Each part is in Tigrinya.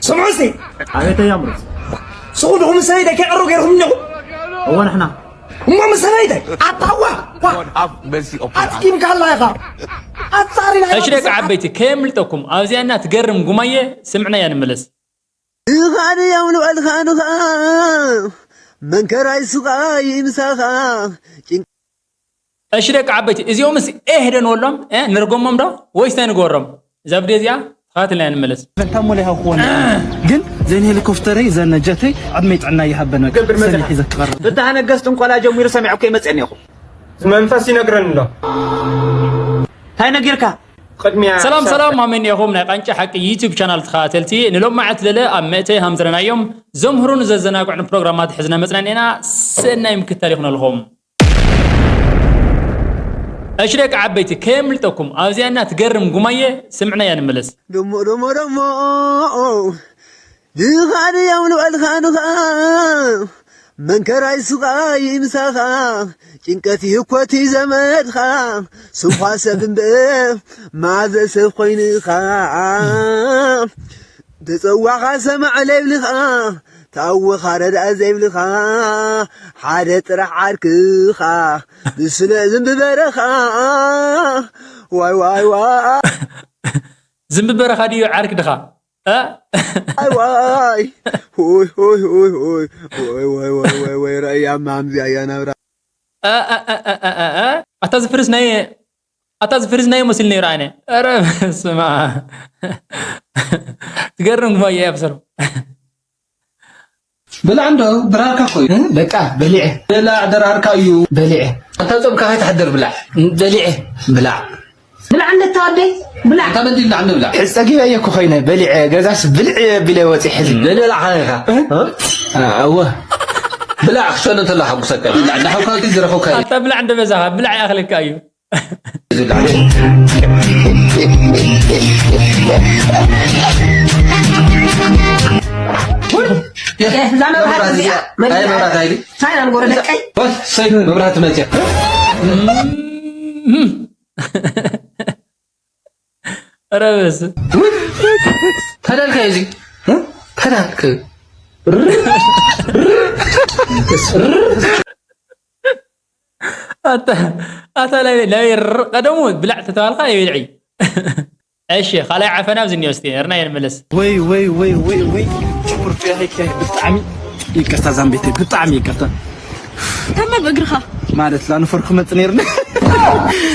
ስምዑ እስቲ። ኣቤት ኣያምሩት። ስኹ ድኹም ሰበይታይ ከይቐረቡ ገይርኹም እኒኹም። እወ ንሕና። እሞ ምስ ሰበይታይ ኣታዋ፣ ዋ፣ God have mercy upon us. ኣትኪምካ ኣላ ኢኻ። ኣጻሪና እሺ ደቂ ዓበይቲ፣ ከየምልጠኩም ኣብዚኣና ትገርም ጉማየ ስምዕናያ ንምለስ። ድኻ ድያው ንበልካ ድኻ፣ መንከራይ ሱቓ ይምሳኻ፣ ጭንቅ እሺ ደቂ ዓበይቲ፣ እዚኦምስ ኤህ ዶ ንበሎም? እ፣ ንርጎሞም ዶ? ወይስ እንታይ ንገበሮም? እዛ ቪድዮ እዚኣ ተኸታተልና ንመለስ። ፈንታ ሙሉ ይሃብክዎ። ግን ዘን ሄሊኮፕተረይ፣ ዘን ጀተይ፣ ዕድመይ ጥዕና ይሃበን። በቃ ገብር መድሓን። ሰኒሕ ይዘክር። ፍትሐ ነገስት እንቆላ ጀሚሩ ሰሚዐ እኮ ይመጽእ እኒኹ። መንፈስ ይነግረን ኣሎ። እንታይ ነጊርካ? ቅድሚያ ሰላም፣ ሰብ ሰላም፣ ኣመን ኢኹም ናይ ቃንጫ ሓቂ ዩቲዩብ ቻናል ተኸታተልቲ። ንሎም መዓልቲ ለለ ኣብ መእተይ ሃምዝረናዮም ዘምህሩን ዘዘናግዑን ፕሮግራማት ሒዝና መጽናን ኢና። ሰናይ ምክታል ይኹነልኹም። እሺ ደቂ ዓበይቲ፣ ከየምልጠኩም ኣብዚኣና ትገርም ጉማየ ስምዕናያ ንምለስ። ደሞ ደሞ ደሞ፣ ድኻ ድያው ንበልካ ድኻ፣ መንከራይ ሱቓ ይምሳኻ፣ ጭንቀት ይኮቲ ዘመድኻ፣ ስኳ ሰብ እምበር ማዘ ሰብ ኮይንኻ፣ ተጸዋኻ ሰማዕ ለይብልኻ፣ ታወኻ ረድኣ ዘይብልኻ፣ ሓደ ጥራሕ ዓርክኻ፣ ንሱ ነዝም ብበረኻ። ዋይ ዋይ ዋይ። ዝም ብበረኻ ድዩ ዓርክ ድኻ? እ? ኣይ ዋይ። ሆይ ሆይ ሆይ ሆይ። ወይ ወይ ወይ ወይ ወይ፣ ረእያ ማምዚ ኣያ ናብራ። እ፣ እ፣ እ፣ እ፣ እ፣ እ፣ እ። ኣታ ዝፍርስ ናይ፣ ኣታ ዝፍርስ ናይ መስል ነይሩ ኣነ። ኧረ በስመ ኣብ። ትገርም ጉማየ እያ ብሰሩ። ብላዕ እንዶ፣ ድራርካ እኮ እዩ። እ፣ በቃ በሊዐ። ብላዕ፣ ድራርካ እዩ። በሊዐ። ኣታ ጾምካ ከይትሓድር ብላዕ። በሊዐ። ብላዕ። ብላዕ እንደ ተዋደይ፣ ብላዕ። ኣታ በል ብላዕ እንዶ፣ ብላዕ። ሕዚ ጸጊበ እየ እኮ ኮይነ በሊዐ። ገዛስ ብልዕ እየ ቢለ ወጺ ሕዚ። በል ብላዕ ካይኻ። እ? እ? አ፣ እወ። ብላዕ ክሸሎ እንተሎ ሓጉሰካ። ብላዕ፣ እንዳሓውካ ዝረኸብካ እዩ። ኣታ ብላዕ እንደ በዛኻ፣ ብላዕ ይኣኽለካ እዩ። እዛ መብራት እዚኣ፣ መብራት እዚኣ፣ ኣይ መብራት ኣይሊ። ሳይና ንጎረ ደቀይ። ወስ፣ ሰይ፣ መብራት መጽያ። ኧረ በስ። ተዳልካ እዚ? እ? ተዳልክ? ኣታ፣ ኣታ ናይ፣ ናይ ር-፣ ቀደሙ ብላዕ ተተባልካ ይብልዕ እዩ። እሺ፣ ካልኣይ ዓፈና ኣብዚ እኒኦ እስቲ፣ ርና የንመለስ። ወይ፣ ወይ፣ ወይ፣ ወይ፣ ወይ፣ ሽኩር ፊያ ሄክ ብጣዕሚ ይቅርታ ዛምቤተይ፣ ብጣዕሚ ይቅርታ። ተማ ብእግርኻ? ማለት ላንፎር ክመጽእ ነይርኒ።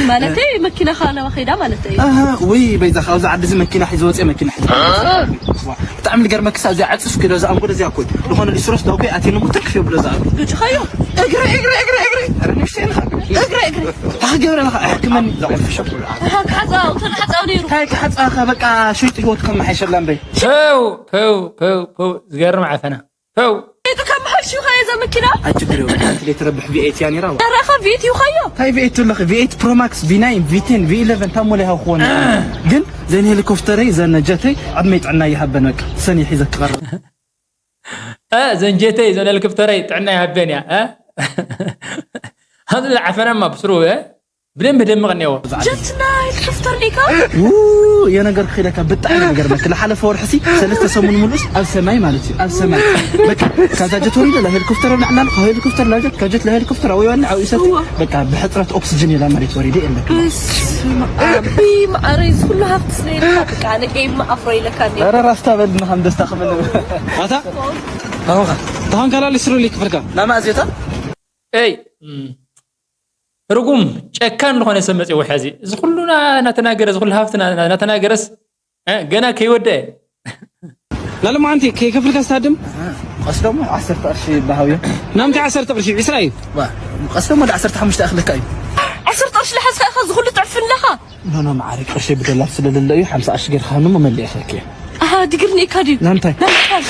ማለተይ መኪናኻ ኣለዋ ከይዳ ማለት እዩ። ኣሃ፣ ወይ፣ በይዛ ካብዚ ዓዲ እዚ መኪና ሒዘ ወጽእ፣ መኪና ሒዘ ወጽእ። ብጣዕሚ ዝገርመክስ፣ ኣብዚኣ ዕጽፍ ክዶ ዝኣንጎ እዚኣ እኮ እዩ። ዝኾነ ሊስትሮስ ዶ እኮ ኣትየኒ እሞ ተርክፍ የብሎ ዝኣንጎ። ግጭኻዮ? እግሪ፣ እግሪ፣ እግሪ፣ እግሪ። ኧረ ንእሽተይ ኢኻ። እግሪ፣ እግሪ። ታኸ ገብረ ኢኻ፣ ኣሕክመኒ። ዘቑልፊ ሸኩር። ኣሃ፣ ክሓጻ፣ እንተ ንሓጻው ነይሩ። እንታይ ክሓጻኻ፣ በቃ ሸይጡ ህይወት ከመሓይሸላ እምበይ። ፐው፣ ፐው፣ ፐው፣ ፐው፣ ዝገርም ዓፈና። ፐው። ሸይጡ ከመሓይሽ እዩ ኸየ እዛ መኪና። ኣይ ችግር የብሉን። ኣንቲ ለይ ትረብሕ ቪ ኤይት እያ ነይራ። ዋ። ተረኸ ቪ ኤይት እዩ ኸዮ። እንታይ ቪ ኤይት ኣለኺ? ቪ ኤይት ፕሮ ማክስ፣ ቪ ናይን፣ ቪ ቴን፣ ቪ ኢለቨን፣ ታሞ ለይ ሃኹ። ግን ዘን ሄሊኮፕተረይ፣ ዘን ጀተይ፣ ዕድመይ ጥዕና ይሃበን፣ በቃ። ሰኒሕ ይዘክር። እ፣ ዘን ጀተይ፣ ዘን ሄሊኮፕተረይ ጥዕና ይሃበን እያ፣ እ? ሃዚ ዓፈናማ ብስሩ፣ እ? ብደንብ ደምቕ እኒአዎ። ጀትና ሄሊኮፕተር ዲካ? ው፣ የነገርኩ ኢለካ ብጣዕሚ ይገርመክ። ለሓለፈ ወርሕሲ ሰለስተ ሰሙን ሙሉእስ ኣብ ሰማይ ማለት እዩ፣ ኣብ ሰማይ። በቃ፣ ካብዛ ጀት ወሪደ፣ ሄሊኮፕተር ንላዕሊ፣ ካብ ሄሊኮፕተር ናብ ጀት፣ ካብ ጀት ናብ ሄሊኮፕተር፣ ኣብኡ ይወንዕ፣ ኣብኡ ይሰቲ። እዋ። በቃ፣ ብሕጽረት ኦክስጅን ኢላ መሬት ወሪደ፣ የለን። በስመ ኣብ፣ መዓረይ፣ እዚ ኩሉ ሃብቲ ስለ ኢልካ፣ በቃ፣ ኣነ ጌም ኣፍሮ ኢለካ እንዲየ። ኧረ ራስታ በል፣ ንኻም ደስታ ክብል። ኣታ? ኣሁንኻ? ተኾንካ ላሊ ስሩ ሊክ ፍርካ። ናማ ኣዝዮታ? ኤይ፣ እም፣ ርጉም፣ ጨካን ዝኾነ ሰብ መጽኡ ሕዚ። እዚ ኩሉ ና-፣ ናተናገረ፣ እዚ ኩሉ ሃብቲ ና-፣ ና-፣ ናተናገረስ፣ እ፣ ገና ከይወደአ። ላሊ መዓንቲ ከይከፍልካ ስታድም? ቀስ ደሞ ዓሰርተ ቅርሺ ይባሃው እዮም። ናምቲ ዓሰርተ ቅርሺ፣ ዒስራ እዩ። ዋ፣ ቀስ ደሞ ወደ ዓሰርተ ሓሙሽተ ኣኽለካ እዩ። ዓሰርተ ቅርሺ ለሓዝካ ኢኻ እዚ ኩሉ ትዕፍን ኣለኻ? ኖ፣ ኖ፣ መዓረይ ቅርሺ ብዶላር ስለለለ እዩ፣ ሓምሳ ቅርሺ ጌርካ ሃብኒ እሞ መሊኤ ክህበኪ እየ። ኣሃ፣ ድግርኒ ኢካ ድዩ? ናምታይ? ናምታይ?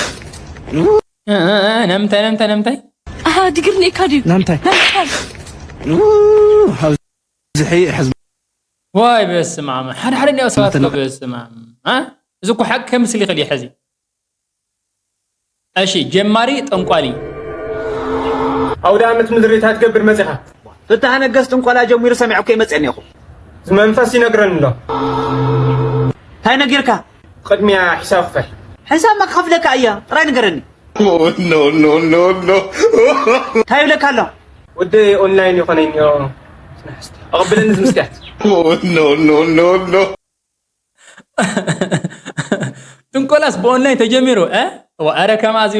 እ፣ እ፣ እ፣ ናምታይ፣ ናምታይ፣ ናምታይ? ኣሃ፣ ድግርኒ ኢካ ድዩ? ናምታይ? ናምታይ? ው፣ ኣብዚ ሕይ ሕዝቢ። ዋይ፣ በስመ ኣብ። ሓደ ሓደ እኒኦ ሰባት ናምታይ? እኮ በስመ ኣብ። እ? እዚ እኮ ሓቂ ከምስል ይኽእል እዩ ሕዚ። እሺ፣ ጀማሪ ጠንቋሊ። ኣውደ ዓመት ምድሪ እንታይ ትገብር መጺኻ? ፍትሐ ነገስት እንቆላ ጀሚሩ ሰሚዐ እኮ ይመጽእ እኒኹ። መንፈስ ይነግረን ኣሎ። እንታይ ነጊርካ? ቅድሚያ ሒሳብ ክፈል። ሕሳብ ማ ክኸፍለካ እያ? ጥራይ ንገረኒ። Oh, no, no, no, no. እንታይ ይብለካ ኣሎ? ወዲ ኦንላይን ይኾነኝ። ኣቐብለኒ ዝምስጢያት። Oh, no, no, no, no. ጥንቆላስ ብኦንላይን ተጀሚሩ እ? ዋ፣ ኧረ ከማዚ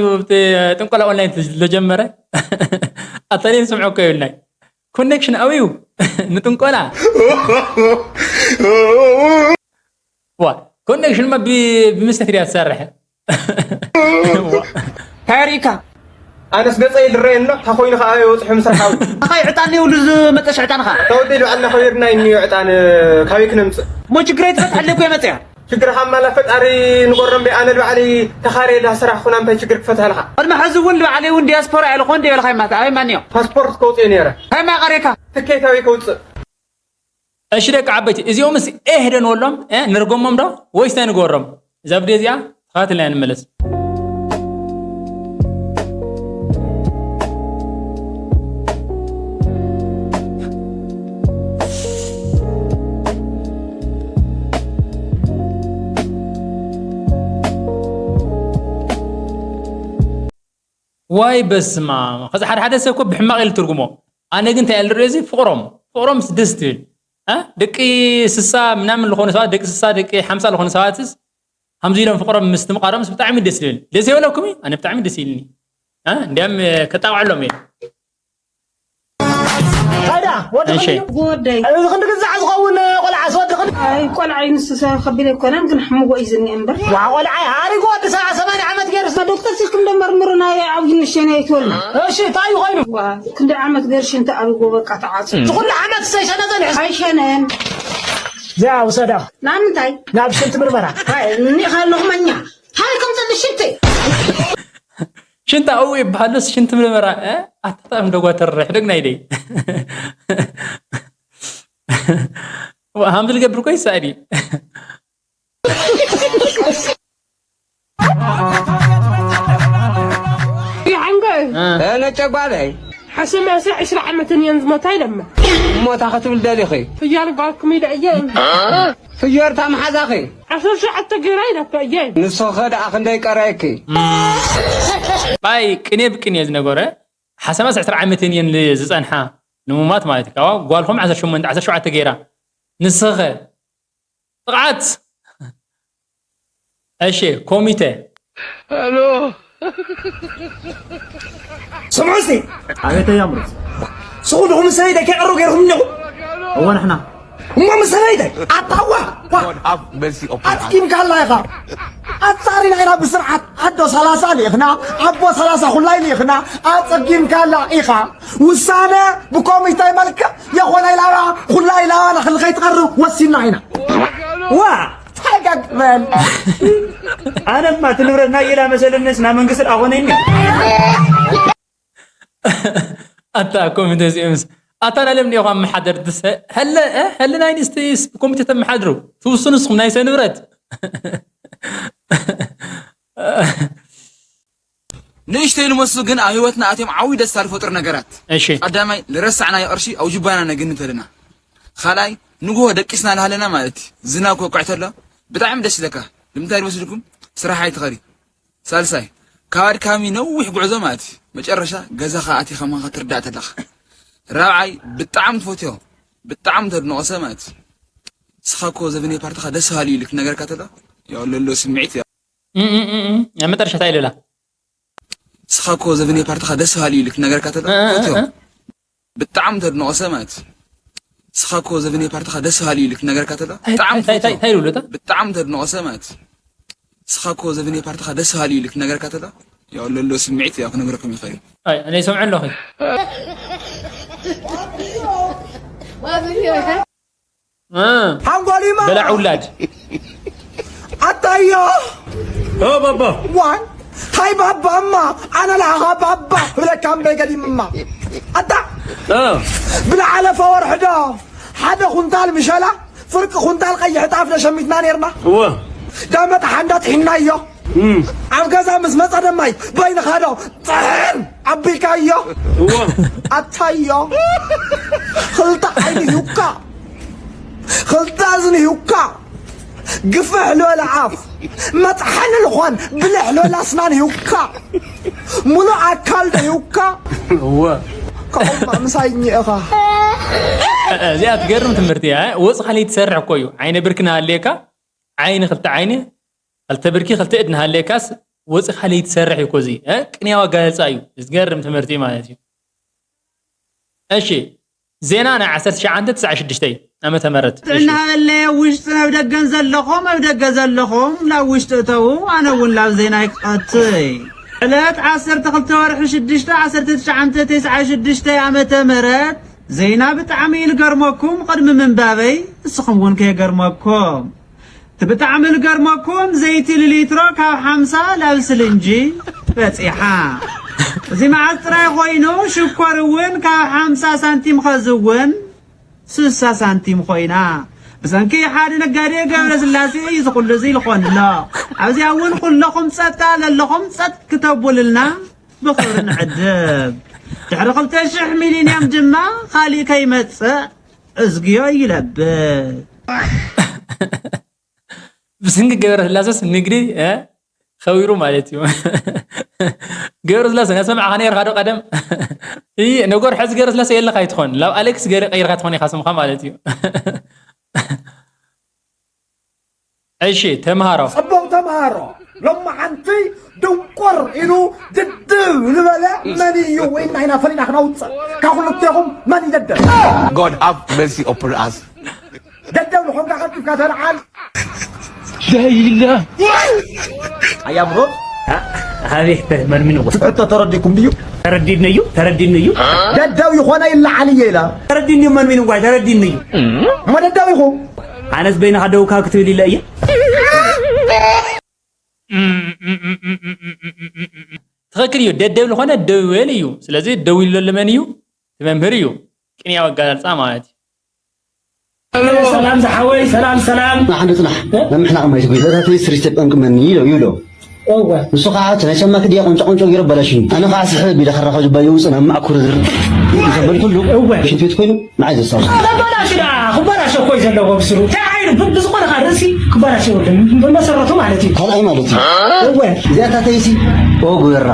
ጥንቆላ ኦንላይን ተጀመረ። ኣታሌን ስምዖ እኮ ይብልናይ ኮኔክሽን ኣውዩ ንጥንቆላ። ዋ፣ ኮኔክሽን ማ ብ- ብምስተት ድያ ትሰርሕ። ዋ። እንታይ ርኢካ? ኣነስ ገጸይ ዝረኣየኒ ኣሎ። እንታይ ኮይኑ ከኣ ይወጽሑ ምስራሕ ሓው። ኣኻይ ዕጣን ይብሉ ዝመጠሽ ዕጣንኻ። ተወዲ ልባዕልና ከቢርና እዩ ዕጣን ካበይ ክነምጽእ? እሞ ችግረይ ትፈትሐለይ እኮ የመጽያ። ችግርኻ ማላ ፈጣሪ ንጎረምቤ ኣነ ልባዕለይ ተኻርየ ዳ ስራሕ ኩና እንታይ ችግር ክፈትሐልኻ? ቅድሚ ሕዚ እውን ልባዕለይ እውን ዲያስፖራ ኢለ ኮን ደበልኻ ይማታ ኣበይ ማንዮ? ፓስፖርት ከውፅእ ነይረ። እንታይ ማቐሬካ? ትኬት ኣበይ ከውፅእ? እሺ ደቂ ዓበይቲ እዚኦምስ ኤህ ዶ ንበሎም እ? ንርጎሞም ዶ ወይስ እንታይ ንገበሮም? እዛ ቪድዮ እዚኣ ተኸታተልና ንመለስ። ዋይ በስማ ከዚ ሓደ ሓደ ሰብ እኮ ብሕማቕ ኢሉ ትርጉሞ። ኣነ ግን እንታይ እየ ዝርኢ እዚ ፍቕሮም ፍቕሮም ደስ ትብል እ? ደቂ ስሳ ምናምን ዝኾኑ ሰባት ደቂ ስሳ ደቂ ሓምሳ ዝኾኑ ሰባትስ ከምዚ ኢሎም ፍቕሮም ምስትምቓሮምስ ብጣዕሚ ደስ ዝብል ደስ የብለኩም እዩ? ኣነ ብጣዕሚ ደስ ኢልኒ እ? እንዲያም ከጣቕዐሎም እየ። ታዲያ ወዲ እሺ። ኸልዩ ወደይ እዚ ክንዲ ግዛዕ ዝኸውን ቆልዓስ ወዲ ኸልዩ ኣይ ቆልዓ ይንስሰ ከቢድ ኣይኮነን ግን ሕምጎ እዩ ዝኒኤ እምበር ዋ ቆልዓ ሃሪጎ ወዲ ሰብዓ ሰማንያ ዓመት ገይሩ ዶክተር ስልክም ደመርምሩና ኣብይ ንሸና ኣይትበልና እሺ እንታይ ኮይኑ ዋ ክንዲ ዓመት ገይሩ ሽንቲ ኣብይ ጎበቃ ተዓፁ እቲ ኩሉ ዓመት ዝተሸነ ጸኒሑ ኣይሸነን እዚኣ ውሰዳ ናብ ምንታይ ናብ ሽንቲ ምርመራ እኒኻ ኣለኹመኛ ሃይ ከም ዘሎ ሽንቲ ሽንታ እው ይበሃልስ ሽንቲ ምርመራ እ? ኣታጣም ደጓ ተርሕ ደግ ናይ ደይ ሃምዚ ልገብር ኮይ ሳእዲ ይሓንገ ነጨጓለይ ሓሰማሰ ዕስራ ዓመትን እየን ዝሞታ ኢለማ እሞታ ክትብል ደሊኺ ፍያል ጓልኩም ኢለ እየ ፍዮርታ መሓዛኺ ዓሰርተ ሸዓተ ገይራ ኢላቶ እየ ንስኺ ደኣ ክንደይ ቀረየኪ ባይ ቅኔ ብቅኔ ዝነበረ ሓሰማስ ዕስራ ዓመትን እየን ዝፀንሓ ንሙማት ማለት እዩ ካብ ጓልኩም ዓሰርተ ሸሞንተ ዓሰርተ ሸውዓተ ገይራ ንስኸ ጥቕዓት እሺ ኮሚተ ስምዑ እስቲ ኣቤተይ ኣምሩፅ ስኹ ድኹም ሰበይተይ ከይዕሩ ገይርኹም እኒኹም እወ ንሕና እሞ ምስ ሰበይተይ ኣታዋ ኣጥቂምካ ኣላ ኢኻ ኣጻሪና ኢና ብስርዓት ኣዶ ሰላሳ ልኢኽና ኣቦ ሰላሳ ኩላይ ልኢኽና ኣጸጊምካ ኣላ ኢኻ ውሳነ ብኮሚተ መልክዕ የኾነ ኢላባ ኩላ ኢላባ ንኸይትቐርብ ወሲና ኢና ዋ ተጋግበል ኣነማ እቲ ንብረት ናይ ኢላ መሰለነስ ናይ መንግስቲ ደኣ ኮነ እኒ ኣታ ኮሚተ እዚኦምስ ኣታ ናለም ዲኹም ኣመሓደርቲ ሰ- ሀለ እ? ሀለ ናይ ንስቲ ስ- ኮሚተ ተመሓድሩ ትውስኑ ንስኹም ናይ ሰ ንብረት ንእሽተይ ልመስሉ ግን ኣብ ህይወትና ኣትዮም ዓብዪ ደስታ ዝፈጥሩ ነገራት እሺ ቀዳማይ ልረሳዕናዮ ቅርሺ ኣብ ጅባና ነግንት ኣለና ካልኣይ ንግሆ ደቂስና ልሃለና ማለት እዩ ዝናብ ክወቅዕ ተሎ ብጣዕሚ ደስ ይለካ ንምንታይ ልመስልኩም ስራሕ ኣይትኸዲ ሳልሳይ ካብ ኣድካሚ ነዊሕ ጉዕዞ ማለት እዩ መጨረሻ ገዛኻ ኣቲኻ ማኻ ትርዳእ ተለኻ ራብዓይ ብጣዕሚ ትፈትዮ ብጣዕሚ ተድንቆ ሰብ ማለት እዩ ንስኻ እኮ ዘበነይ ፓርትኻ ደስ በሃሊ እዩ ኢሉ ክነገረካ ተሎ ያው ለሎ ስምዒት ያው እም፣ እም፣ እም፣ እም። መጠረሻ እንታይ ኢሉላ ንስኻ እኮ ዘበነይ ፓርትኻ ደስ በሃሊ እዩ ኢሉ ክነገረካ ተሎ እ፣ እ፣ ፈትዮ እ። ብጣዕሚ ተድንቆ ሰብ ማለት እዩ ንስኻ እኮ ዘበነይ ፓርትኻ ደስ በሃሊ እዩ ኢሉ ክነገረካ ተሎ ብጣዕሚ እንታይ እንታይ እንታይ ይብሉ እታ ብጣዕሚ ተድንቆ ሰብ ማለት እዩ ንስኻ እኮ ዘበነይ ፓርትኻ ደስ በሃሊ እዩ ኢሉ ክነገረካ ተሎ ያው ለሎ ስምዒት ያው ክነግረኩም ይኽእል እዩ ኣይ እኔ ይሰምዑ ኣለኹ እ፣ ሓንጎሊማ በላዕ ውላድ ኣታዮ ባባ ዋን ታይ ባባ እማ ኣነ ለሃኻ ባባ ብለካ እምበይ ገዲምማ ኣታ ብልዓለፈ ወርሒ ዶ ሓደ ኩንታል ምሸላ ፍርቂ ኩንታል ቀይሕ ጣፍ ዶ ሸሚትና ነርና እወ ዳመጣ ሓንዳ ጥሒናዮ ኣብ ገዛ ምስ መፀ ደማይ በይንኻ ዶ ጥሕን ኣቢልካዮ እወ ኣታዮ ክልተ ዓይኒ ሂውካ ክልተ እዝኒ ሂውካ ግፍሕ ልበለ ኣፍ፣ መጥሓኒ ልኾን ብልሕ ልበለ ኣስናን ሂውካ፣ ሙሉእ ኣካል ዶ ሂውካ? እወ። ከምኡ ምሳይ እኒኤኻ። እዚኣ ትገርም ትምህርቲ እያ። ወፂኻ ለይትሰርሕ እኮ እዩ። ዓይነ ብርኪ ናሃለየካ፣ ዓይኒ ክልተ ዓይኒ፣ ክልተ ብርኪ ክልተ እድ ናሃለየካስ፣ ወፂኻ ለይትሰርሕ እዩ እኮ እዚ። እ? ቅንያዊ ኣጋላልፃ እዩ። ዝገርም ትምህርቲ ማለት እዩ። እሺ፣ ዜና ናይ ዓሰርተ ትሽዓተ ትስዓን ሽዱሽተ ዓመተ ምህረት። ጥዕና ሃበለይ፣ ኣብ ውሽጥን ኣብ ደገን ዘለኹም፣ ኣብ ደገ ዘለኹም ናብ ውሽጢ እተዉ፣ ኣነ እውን ናብ ዜናይ ክኣትይ። ዕለት ዓሰርተ ክልተ ወርሒ ሽዱሽተ ዓሰርተ ትሽዓተ ተስዓን ሽዱሽተ ዓመተ ምህረት ዜና ብጣዕሚ እዩ ልገርመኩም። ቅድሚ ምንባበይ ንስኹም እውን ከየገርመኩም። እቲ ብጣዕሚ ልገርመኩም፣ ዘይቲ ልሊትሮ ካብ ሓምሳ ላብ ስልንጂ በጺሓ። እዚ መዓስ ጥራይ ኮይኑ፣ ሽኮር እውን ካብ ሓምሳ ሳንቲም ኸዚ እውን ስሳ ሳንቲም ኮይና። ብሰንኪ ሓደ ነጋዴ ገብረ ስላሴ እዩ እዚ ኩሉ እዚ ልኾንሎ። ኣብዚኣ እውን ኩለኹም ጸጥ ኣለኹም ጸጥ ክተቡልልና ብኽብሪ ንዕድም። ድሕሪ ክልተ ሽሕ ሚሊንየም ድማ ካሊእ ከይመጽእ እዝግዮ ይለብል። ብስንኪ ገብረ ስላሰስ ንግዲ እ፣ ኸቢሩ ማለት እዩ። ገብረ ስላሰ ናሰማዕኻ ነርካ ዶ ቀደም? እይ፣ ነገሩ ሕዚ ገብረ ስላሰ የለኻ ኣይትኾን። ላብ ኣሌክስ ገይረ ቀይርካ ትኾን ኢኻ ስምኻ ማለት እዩ። እሺ፣ ተምሃሮ። ጽቡቕ ተምሃሮ። ሎማዓንቲ ድንቁር ኢሉ ድድብ ዝበለ መን እዩ? ወይ ንሕና ፈሊና ክነውጽእ ካብ ክልቴኹም መን እዩ ደደብ? God have mercy upon us. ደደብ ዝኾንካ ቀልጢፍካ ተልዓል። لا إله ኣያ ብሮ ኣቤት መን ሚንዋ ሕቶ ተረዲኩም ድዩ? ተረዲድነዩ ተረዲድነዩ ደደብ ይኾነ ይለዓል እየ ኢላ። ተረዲድንዩ መን ሚንዋ ተረዲድነዩ እሞ ደደብ ኢኹም። ኣነስ በይንኻ ደውካ ክትብል ኢለ እየ ትኽክል እዩ። ደደብ ዝኾነ ደው ይበል እዩ። ስለዚ ደው ኢሉ ዘሎ መን እዩ? እቲ መምህር እዩ። ቅንያዊ ኣገላልፃ ማለት እዩ። ሰላም ዝሓወይ ሰላም ሰላም ንሓንደ ጽናሕ መምሕና ማይ ትጉይ ለታተይ ስሪስተ ጠንቅመኒ ይሎ ይብሎ እወ ንሱ ከዓ እቲ ናይ ሰማክ ድያ ቆንጮ ቆንጮ ገይሩ ኣበላሽኒ ኣነ ከዓ ስሕብ ኢለ ከራኸ ጅባ የውፅእ ናብ ማእኩር ዝር ዘበል ኩሉ እወ ሽንት ቤት ኮይኑ ንዓይ ዘስታውስ ተበላሽ ደኣ ክበላሽ እኮ እዩ ዘለዎ ብስሩ እንታይ ዓይኑ ብ- ብዝኾነ ከዓ ርእሲ ክበላሽ የብሉን ብመሰረቱ ማለት እዩ ካልኣይ ማለት እዩ እወ እዚኣ ታተይሲ ኦጉራ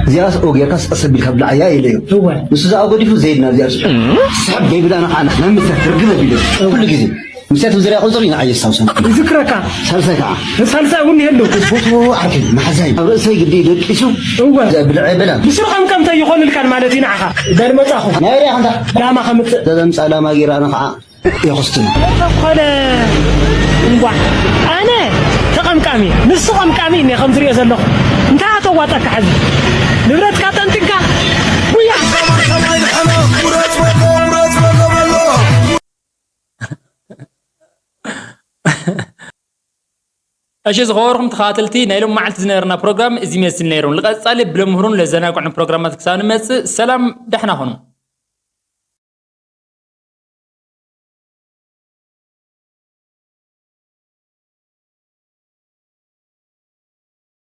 እዚኣስ ኦጌርካስ ቀስ ቢልካ ብላዓያ ኢለዮ እወ ንሱ ዝኣ ገዲፉ ዘይድ ናብ እዚኣ ስሑ ስሕብ ደይብል ኣነ ከዓ ናብ ምድረ ትርግብ ኣቢሉ ኩሉ ግዜ ምስያት ብዝርያ ቁፅሪ ንዓይ የስታውሰን ይዝክረካ ሳልሳይ ከዓ ሳልሳይ እውን ይህሉ ቦቶ ዓርኪ መሓዛይ ኣብ ርእሰይ ግዲ ደቂሱ እወ ብልዐ በላ ብስሩ ከምከምተ ይኾንልካን ማለት እዩ ንዓኻ በል መጻኹ ናይ ርያ ከንታ ላማ ከምጽእ ዘዘምፃ ላማ ጌራ ንኸዓ የኹስትን ኮነ እንቧ ኣነ ተቐምቃሚ ንሱ ቐምቃሚ እኔ ከም ዝሪኦ ዘለኹ እንታይ ኣተዋጠካ ሕዚ ንብረትካ ጠንጢንካ ጉያ እሺ ዝኸበርኩም ተኸታተልቲ ናይ ሎም መዓልቲ ዝነበረና ፕሮግራም እዚ ይመስል ነይሩ። ንቐጻሊ ብለምህሩን ለዘናግዑን ፕሮግራማት ክሳብ ንመጽእ ሰላም ደሕና ኹኑ።